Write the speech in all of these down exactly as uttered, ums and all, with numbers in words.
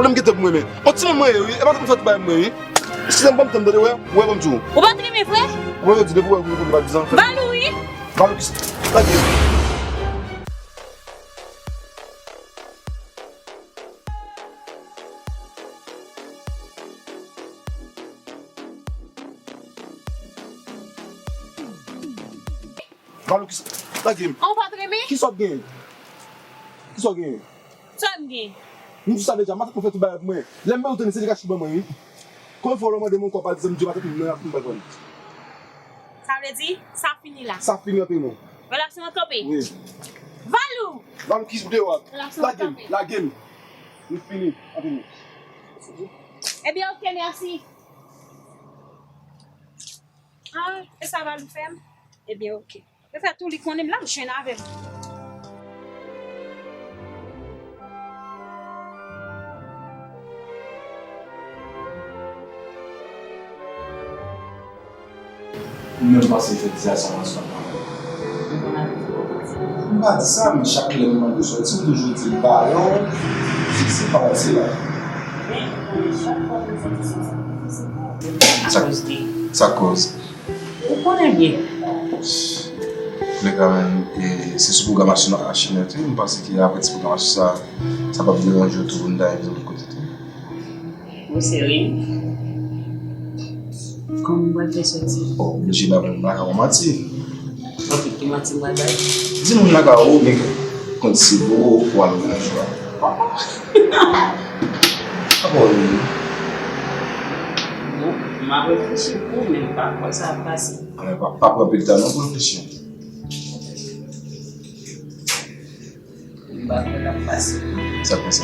M gentan pou mwen, men. On timoun mwen ye, wi. E pa tout moun fè tout bagay mwen, wi. Si sa m pa m tann tande, wè, wè, ban m di w. Ou pa t renmen vre? Ou pa di depi wè, ou konn pa di sa. Valou, wi. Valou ki sa? Lage. Valou ki sa? Lage m. An, ou pa t renmen? Ki sa w genyen? Ki sa w genyen? Sa m gen? M di sa deja, matant mwen fè tout bagay pou mwen. Lè m bezwen tande, se li k achte ban mwen, wi. Konbyen fwa w mande mwen kòb, pa di sa, m di matant mwen, non, y ap m pa jwenn. Sa vle di, sa fini la? Sa fini antre non. Relasyon an kanpe? Wi. Valou! Valou ki deyò a? Relasyon an kanpe. Lage m, lage m. Nou fini, antre nou. Ebyen, oke, mèsi. Ah, e sa Valou fè m? Ebyen, oke. Yo fè tou li konnen m, l ap jwenn avè m. Ou menm panse fè ti sa sa nan sòt nan. M pa di sa, men chak lè m mande w sòti, ou toujou di m pa non, se, se pa w se la. Men, chak fwa pou m sòti, se sa. Sa, sa koz. Ou konnen byen. Legra menm, e, se sou pwogramasyon nou achte nèt, wi. M panse ke apre ti pwogramasyon sa, sa p ap deranje w tou pou n ta rive lòt kote tou. Ou serye? Kòman m pral fè sòti? O, oblije bay moun lakay ou manti. Ok, ki manti m pral bay? Di moun lakay ou, men kont se pou ou pou al nan jou a. Apa w ye? Bon, m ap reflechi pou ou, men m pa kwè sa ap pase. Anben, pa, pa pran anpil tan non pou reflechi. M pa kwè l ap pase. Sa k pase?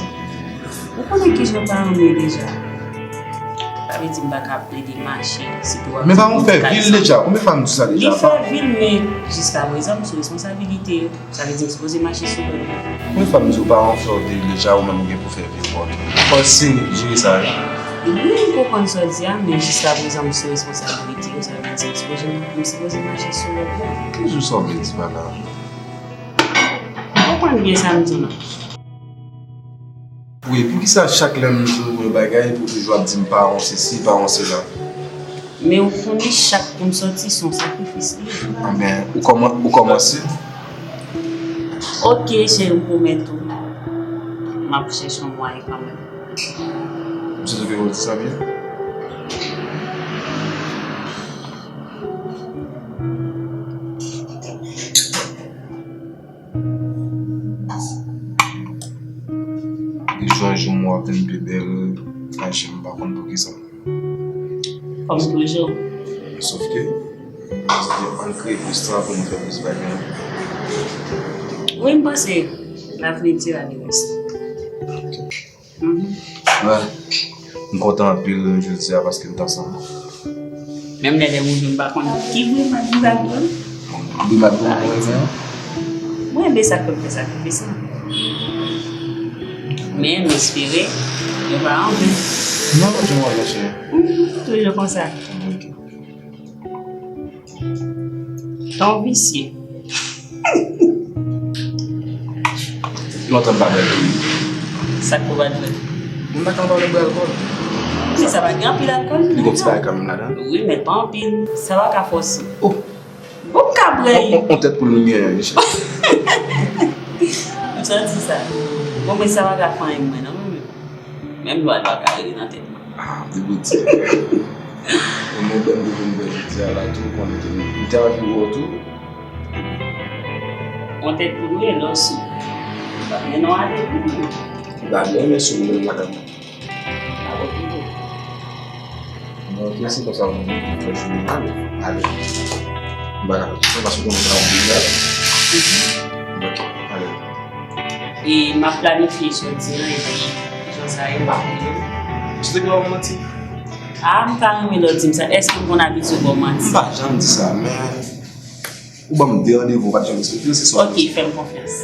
Ou konnen kijan paran m ye deja. Sa vle di m pa ka plede mache, sitou w ap di moun kay sa. Men paran w fè vil deja. Konbyen fwa m di sa deja? Li fè vil, men jiskaprezan, m sou responsabilite yo. Sa vle di m sipoze mache sou lòd yo. Konbyen fwa m di w paran w fè w vil deja, ou menm ou gen pou fè vil pa w tou? Fò w serye pou jere sa, wi. Wi, m konprann sa w di a, men jiskaprezan, m sou responsabilite yo. Sa vle di m sipoze, m sipoze mache sou lòd yo. Ki jou sa w vle di pa la? Ou konprann byen sa m di w lan. Wi, poukisa chak lè m di w yon bagay, ou toujou ap di m pa yon sesi, pa yon sela? Men ou konnen chak pou m sòti, se yon sakrifis li ye. Anben, ou kòman-, ou kòmanse? Ok, cheri, m pwomèt ou, m ap chèche yon mwayen kanmenm. M swete ke w di sa byen. Depi yon jou m wè w ap vin pi bèl, Ayisyen, m pa konn poukisa. Kòm toujou. Sòf ke, ann kreye plis tan pou nou fè plis bagay. Wi, m panse lavni dira le reste. Mhm. Wè, m kontan anpil jodi a paske n t ansanm. Menm lè lè m rive, m pa konn ki bri m ap di bagay yo. Bri m ap di bagay yo. Mwen renmen sa k fè m fè sakrifis lan. Men m espere yo pa anven. Non, pa janm anven, cheri. Mhm, toujou konsa. Ok. Tan w visye. Lontan m pa bwè tou. Sa k pou bat vre? Mwen pa ka anba lè bwè alkòl. Men sa pa gen anpil alkòl. Li gon ti bagay kanmenm ladan. Wi, men pa anpil. Sa pa ka fòse. Oh. Bon, m ka bwè. On, on, on tèt poul m genyen, Michel. M santi sa. Bon, men sa pa ka fè anyen mwen, non, mwen menm. Menm lwa l pa ka rete nan tèt mwen. Ah, degoute. Mwen menm, m te vin bwè jodi a la tou, konnen ke m te anvi wè w tou. On tèt pou nou e lò sou. Men non, ale pou nou. Ba byen, men sou mwen lakay mwen. A bon, pito. Non, ok, se konsa, mwen fè jounen ale. Ale. M pa ka fè tout sa, paske konnen sa yon vin la. Ok, ale. E m ap planifye jodi an, epi jan sa ye, m ap rele w. Ou te kwè w manti? Ah, m ta renmen lè w di m sa. Èske m konn abitye ba w manti? M pa janm di sa, men ou ban m de randevou, ou pa t janm respekte yo, se sa w ap di. Ok, fè m konfyans.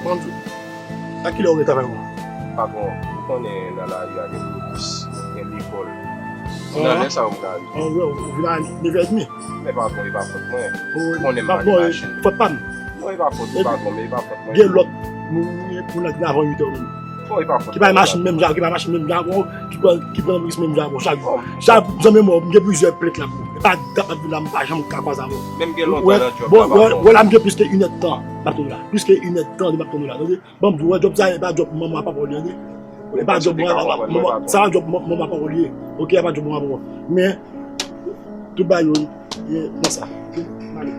Kòman di, a kilè ou gen travay ou? Patwon, ou konnen nan lari a gen blokis, gen lekòl. Se nan lè sa yo m ka rive. An, wè, ou vin a nèf è edmi. Men patwon, e pa fòt mwen. Ou konnen m pa gen machin. Fòt pa m. Non, e pa fòt ou, patwon, men e pa fòt mwen. Gen lòt moun, moun nan vin avan uit è menm. Non, e pa fòt mwen. Ki bay machin menm jan, ki bay machin menm jan avè w, ki pran, ki pran risk menm jan avè w. Chak, chak zanmi mwen, m gen plizyè plent la pou ou. E pa dat m ap vin la, m pa janm ka kwaze avè w. Menm gen lontan nan djòb la, patwon. Wè, wè la, m gen plis ke inèdtan m ap tann ou la. Plis ke inèdtan m ap tann ou la. Tande? Ban m di w, wè, djòb sa, e pa djòb manman papa w li ye. E pa djòb manman, manman, sa pa djòb man-, manman papa w li ye. Oke, e pa djòb manman papa w. Men, tout bagay yo, ye konsa. Oke, m ale.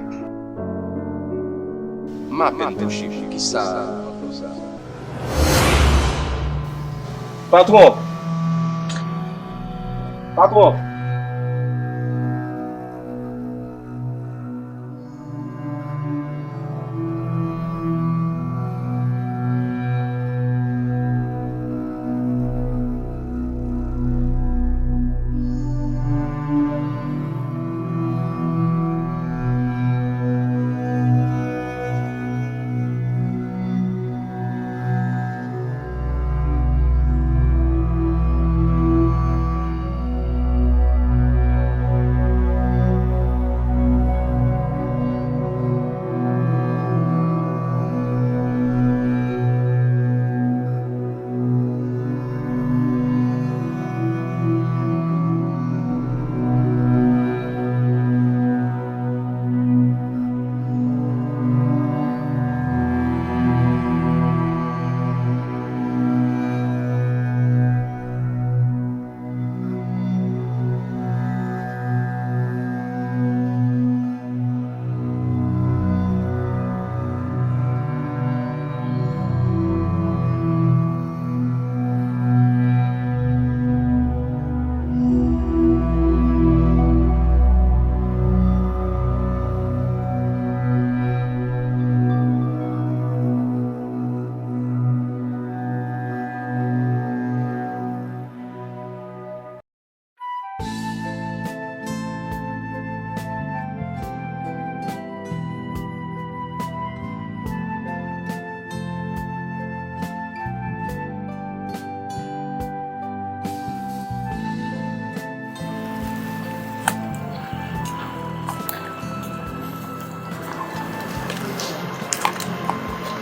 M apèn touche, poukisa konsa? Patwon! Patwon!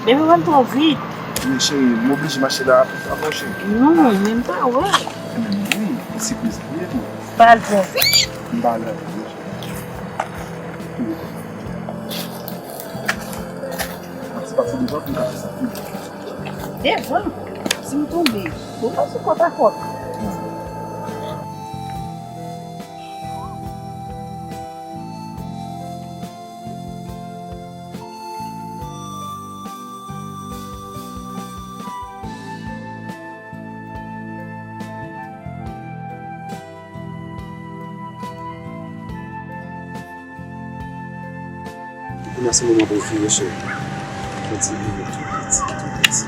Baby, w al twò vit. Wi, cheri, m oblije mache la. Avanse. Non, men m pa wè. Ebyen, wi, e sipriz li ye tou. Pa al twò vit. M pa al twò vit. Pati, pati devan pou m ka fè sa tou. Devan? Si m tonbe, bon, pa sou kòtakòt. Kounye a se moman pou w vire sou yon ti bebe tou piti, tou piti.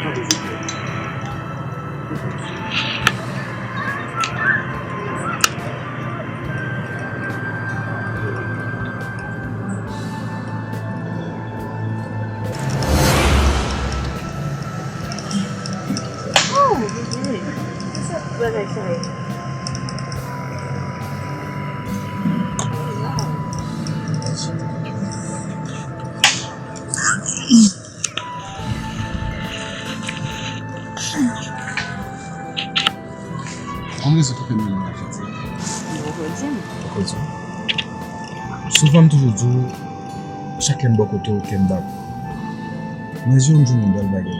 Gade vide. Oh, bebe. Kisa bagay sa ye? Konn rezon ki fè m renmen w, Fati? Ou poko di m. Poko di w. Souvan m toujou di w, chak lè m bò kote w, kè m bat. Mwen di w, m jwenn yon bèl bagay.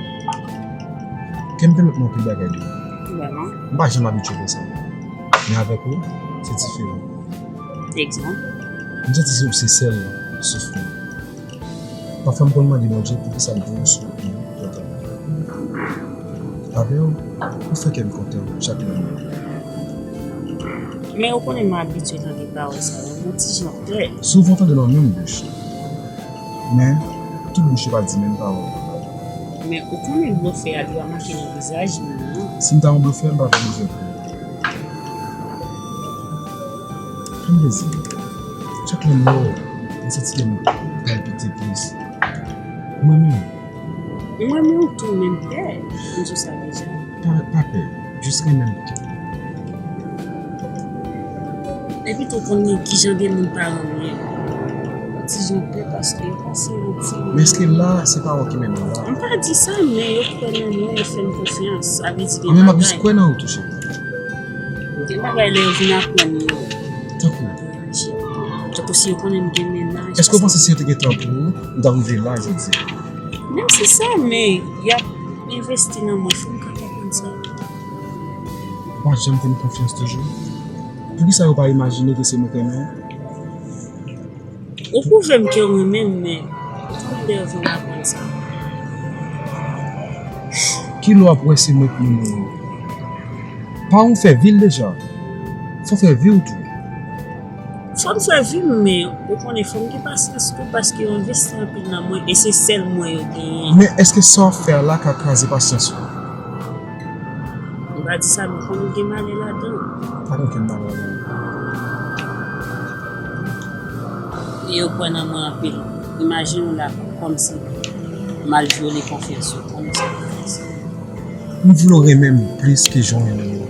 Kè m pèmèt mwen anpil bagay de ou. Vrèman? M pa janm abitye fè sa. Men avèk ou, se diferan. Egzanp? M santi se ou se sèl souf mwen. Pafwa m konn mande Bondye poukisa l voye w sou wout mwen lontan. Avè w, ou fè kè m kontan chak lè m wè w. Men ou konnen m abitye tande pawòl sa yo, m on ti jan pè. Souvan w tande nan menm bouch. Men, tout bouch yo pa di menm pawòl. Men ou konnen blofè a li pa make nan vizaj li non. Si m ta yon blofè, m pa t ap bezwen pè. Fè m plezi. Chak lè m wè w, m santi kè m Palpite plis. Mwen menm. Mwen menm tou menm pè. M di w sa deja. Pa, pa pè. Jis renmen m. Epi tou konnen kijan de moun paran m ye. Ti jan pè paske yo panse yo ti. Men èske la, se paran ki mennen w la? M pa di sa, men yo kwè nan mwen, yo fè m konfyans. Sa vle di gen bagay. Men m ap jis kwè nan ou tou, cheri. Gen bagay lè yo vin aprann yo. Tankou? Tankou si yo konnen m gen mennaj. Èske w panse si yo te gentan pran ou, ou t ap rive la jodi a? Menm si sa, men y ap envesti nan mwen, fò m ka konprann sa. Ou pa janm fè m konfyans toujou? Poukisa yo pa imajine ke se mwen k renmen? Ou pwouve m ke w renmen m, men ou twò lè w vin aprann sa. Kilè w ap wè se mwen k renmen w? Paran w fè vi l deja. Fò w fè vi w tou. Fò m fè vi m, men ou konnen fò m gen pasyans tou paske yo envesti anpil nan mwen e se sèl mwen yo genyen. Men èske sa w ap fè a la ka kraze pasyans ou? M pa di sa, men ou konnen gen malè ladan. Pa gen okenn malè ladan. E yo kwè nan mwen anpil. Imajine w la, kòmsi m al vyole konfyans yo. Kòmsi. M vle w renmen m plis ke jan w renmen m.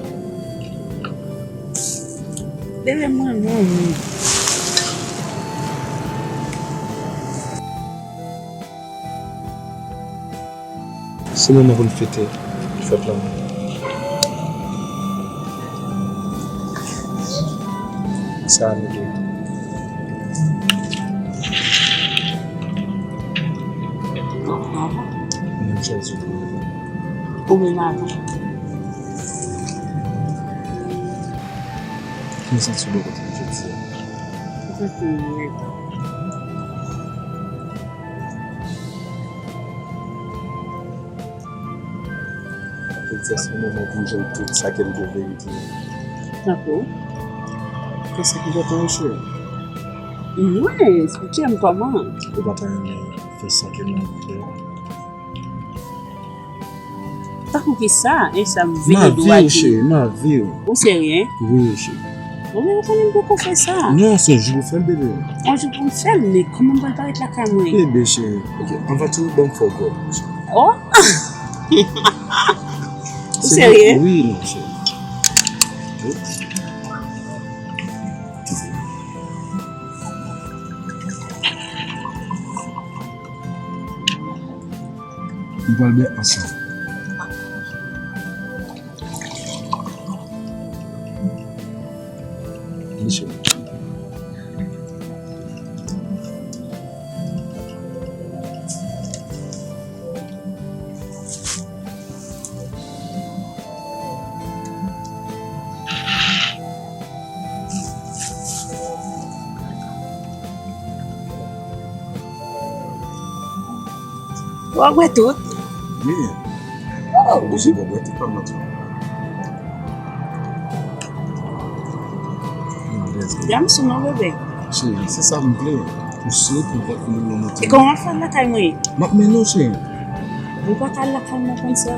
Bebe, mwen renmen w. Se moman pou n fete fèt lanmou. Sa a nou dwe. Mwen chwazi pou ou. Ou menm avè m. Ki w santi w bò kote m jodi a? Mwen santi m byen. Jodi a se yon moman pou m jwenn tout sa ke m te vle di. Tankou? Konsa ki pote yon cheri. Mwen, esplike m kòman. Ou pa ta renmen fè sa ke m ap fè? Tankou kisa? E sa m vini dwat li. M a viv, cheri, m a viv. Ou serye? Wi, cheri. Ou menm ou konnen m poko fè sa. Non, se yon jou pou fè l, bebe. Yon jou pou m fè l, men kòman m pral parèt lakay mwen? Bebe, cheri. Ok, anvan tou, ban m fè w gòl. Oh! Ou serye? Wi, non, cheri. Nou pral bwè ansanm. Vin, cheri. W ap bwè tout? Wi. Oh! Oblije bwè tout pa m nan tou. Dam sou non, bebe. Cheri, se sa m vle. Pouse pou vant moun nan monte. E kòman w ap fè al lakay mwen? M ap mennen w, cheri. Ou pa ka al lakay mwen konsa.